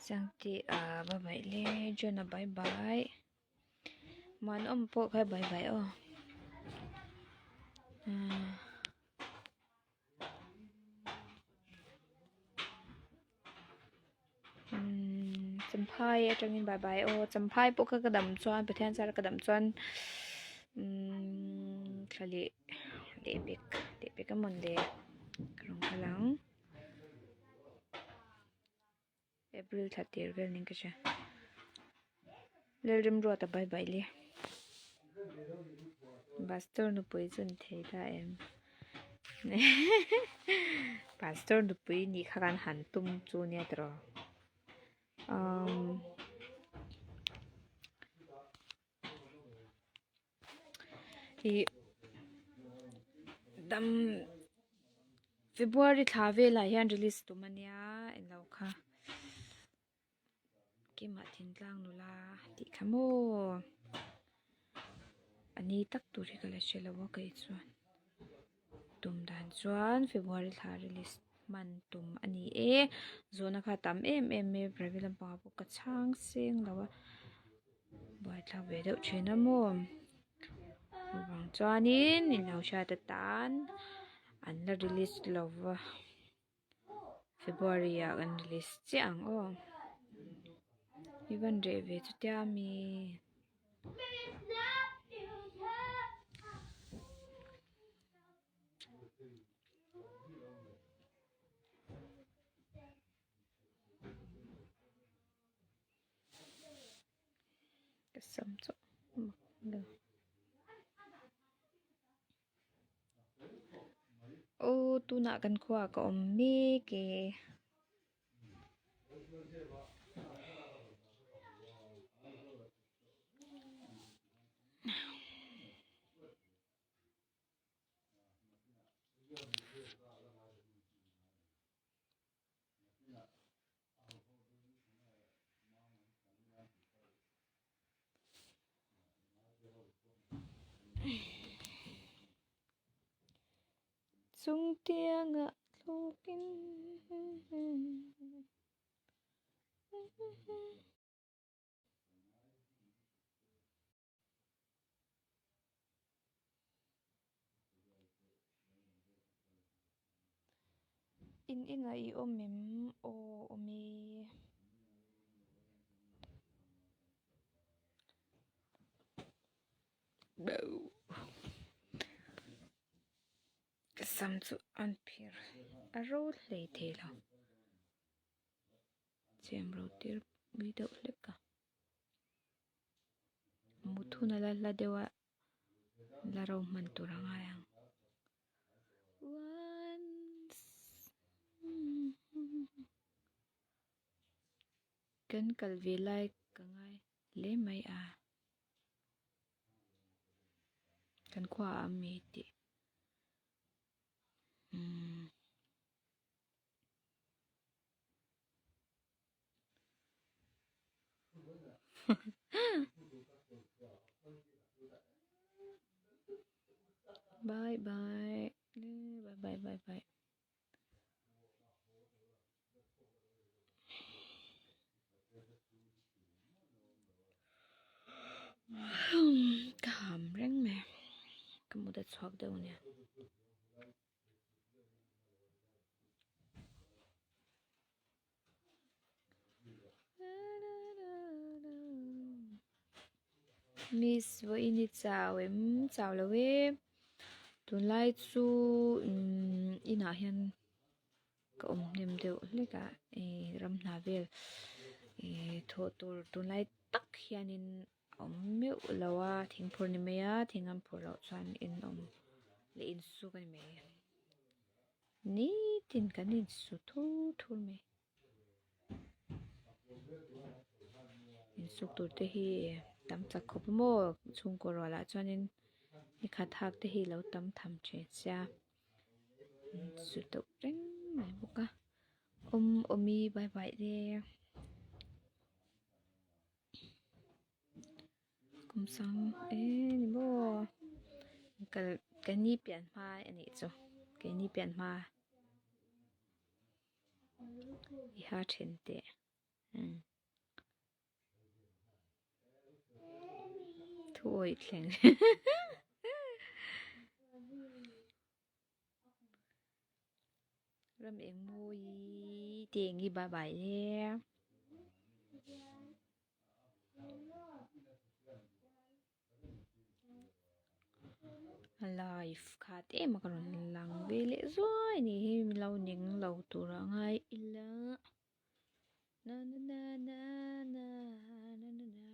Sangti ah bye bye le John a bye bye Muanawm pawh kha bye bye aw umm. Umm champhai atangin bye bye aw champhai pawh kha ka dam chuan Pathian zara ka dam chuan umm thla leh leh pek leh pek a mawn le ka rawn kal ang April thla tir vel niin ka hria Lalremruata bye bye le Pastor nupui chu ni thei ta em Pastor nupui nih kha kan han tum chu nia tiraw umm Ih dam February thla velah hian release tum ania englo kha keimah thingtlang nula tih kha maw a ni tak tur hi ka la hre lo a kei chuan tum dan chuan February thla release hman tum a ni e zawhna kha a tam em em mai a private lampangah pawh ka chhang seng lo a buaithlak ve deuh thin a maw chuvang chuanin in lo hriat atan an la release lo va February ah kan release chiah ang aw i van reh ve chutia ami. Ka sam chu mak lo aw tunah kan khua ka awm mek e. Chung tiangah tlukin In inah i awm em? Aw awm e. Ka sam chu an phir a ro hlei thei lo. Chem ro tir pui deuh hlek a. Mut hun a la hla deuh a la ro hman tur a ngai ang kan kal ve lai ka ngai hle mai a kan khua ah a mi tih umm. Bye bye bye bye bye bye ka ham reng mai ka mut a chhuak deuh ania. Miss vawiin i chau em chau lo e tunlai chu umm inah hian ka awm hnem deuh hlek a ih ram hna vel ih thawh tur tunlai tak hianin a awm meuh lo a thing phur ni mai a thing an phur loh chuan in awm leh insuk a ni mai. Nitin kan insu thur thur mai. Insuk tur te hi tam chak khawp maw chhungkaw rualah chuanin nikhat hak te hi lo tam tham thin sia insu deuh reng mai bawk a awm awmi bye bye le kum sang e ni maw kal keini pian hma a nih chu keini pian hma. I ha then teh umm thuawih thleng ram eng mawi te eng hi bye bye le. A live khat em a ka rawn lang ve leh zuai a ni hi min lo ning lo tur a ngai ila na na na na na na na na na.